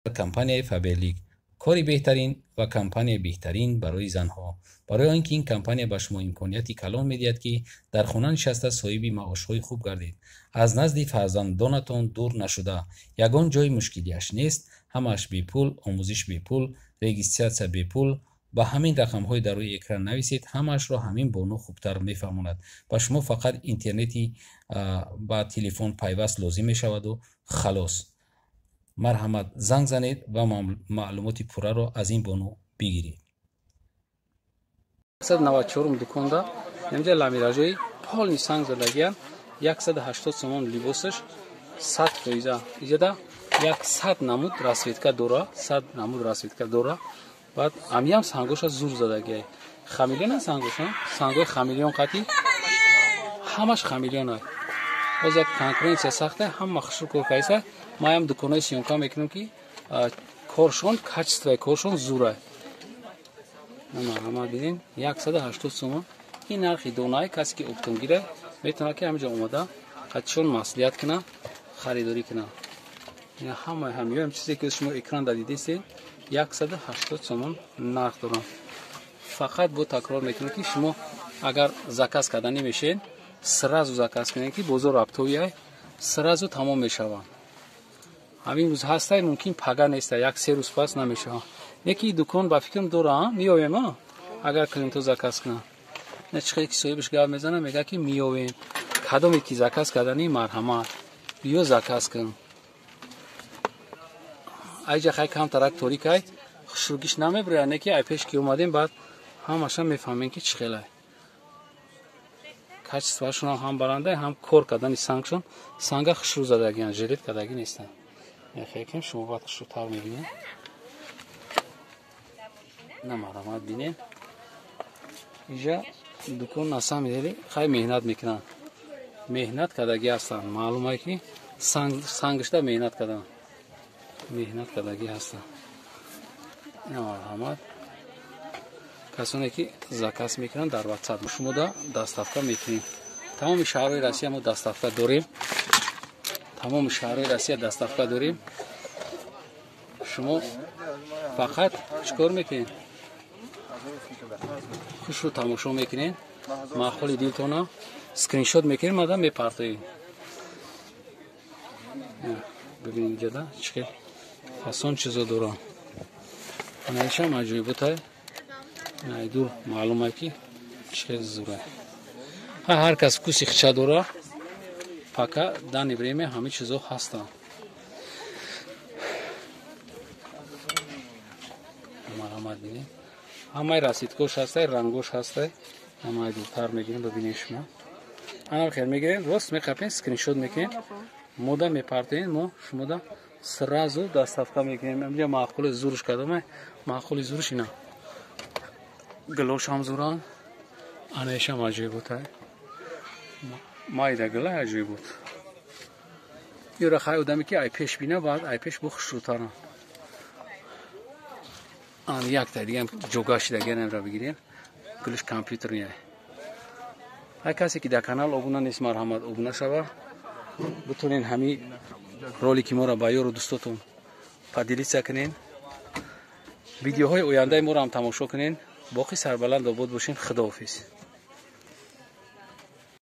Компанияи Фаберлик кори беҳтарин ва компанияи беҳтарин барои занҳо. Барои он ки ин компания ба шумо имконияти калон медиҳад, ки дар хона нишаста соҳиби маошҳои хуб гардед, аз назди фарзандонатон дур нашуда. Ягон ҷои мушкилиаш нест, ҳамааш бепул, омӯзиш бепул, регистратсия бепул. Ба ҳамин рақамҳои дар рӯи экран нависед, ҳамаашро ҳамин бону хубтар мефаҳмонад. Ба шумо фақат интернети ба телефон пайваст лозим мешаваду халос. Марҳамат, занг занед ва маълумоти пурраро аз ин бону бигиред. 194 дуконда инҷа ламиражои полный санг задагиян, 180 сомон либосаш, 100%. Иҷада 100 намуд расцветка дора, 100 намуд расцветка дора. Баъд амиам сангоша зур задагиай. Хамелеон сангоша, сангои хамелеон қати ҳамаш хамелеон. Боз як конкуренция сахта, ҳама хушрӯ кор кайса. Маям дуконои съёмка мекунам, ки коршон, качествои коршон зурай. Ҳама бинен, 180 сомон ин нархи донае. Касе ки оптом гира, метавонад ки ҳаминҷо омада қатишон маслиҳат куна, харидорӣ куна. Ҳамаи ҳамиём чизе ки шумо экран да дидесед, 180 сомон нарх дорам. Фақат бо такрор мекунам, ки шумо агар заказ карда намешед, сразу заказ кунед, ки бозор оптовый, сразу тамом мешаванд. Ҳамин рӯз ҳастай, мумкин пага неста, як се рӯз пас намешаванд. Неки дукон ба фикрам дора, меёвем, агар клиентҳо заказ кунанд. Не, чӣ хеле ки соҳибаш гап мезана, мега ки меёвем. Кадоме ки заказ кардани, марҳамат, биё заказ кун. Айҷа хай камтарак торикай, хушругиш намебирояд, не ки ай пеш ки омадем, баъд ҳамаша мефаҳмем, ки чӣ хелай. Качествоашон ҳам баландай, ҳам кор кардани сангшон, санга хушрӯ задагиан, жилет кардагӣ нестанд. Мехекем, шумо баъд хушрӯтар мебинед. На, марҳамат, бинед. Инҷа дукон на самом деле хай меҳнат мекунанд, меҳнат кардагӣ ҳастанд. Маълумае ки сангишта меҳнат карданд, меҳнат кардагӣ ҳастанд. Марҳамат, касоне ки заказ мекунанд дар WhatsApp, шумо да доставка мекунем. Тамоми шаҳрҳои Россия мо доставка дорем, тамоми шаҳрҳои Россия доставка дорем. Шумо фақат чӣ кор мекунед? Хушрӯ тамошо мекунед, маъқули дилтона скриншот мекунед, мада мепартоед. Бибинед, иҷода чӣ хел фасон чизо дорам. Анаишам аҷоиботай, дур маълума ки чӣ хел зурай. Ҳар кас вкуси хича дора. Пока данный время ҳамин чизо ҳастанд. Марҳамат, бинед, ҳамаи расцветкош ҳастай, рангош ҳастай. Ҳамаи дуртар мегирем, бибинед шумо. Ана хел мегирем, рост меқапем, скриншот мекунем, мода мепартоем, мо шумода сразу доставка мекунем. Инҷа маъқули зуруш кардама, маъқули зуруш ина. Гилошам зуран, анаишам аҷоиботай. Майда гила аҷоибот. Ёра хай одаме ки ай пеш бина, баъд ай пеш бо хушрӯтарам. Ан якта дигам ҷога шидаганамра бигирем. Гулиш компютерния. Ҳар касе ки дар канал обуна нест, марҳамат, обуна шава. Бутонен ҳами ролики моро ба ёру дӯстотон поделиться кунен. Видеоҳои ояндаи моро ҳам тамошо кунен. Боқӣ сарбаланд обод бошен. Худоҳофиз.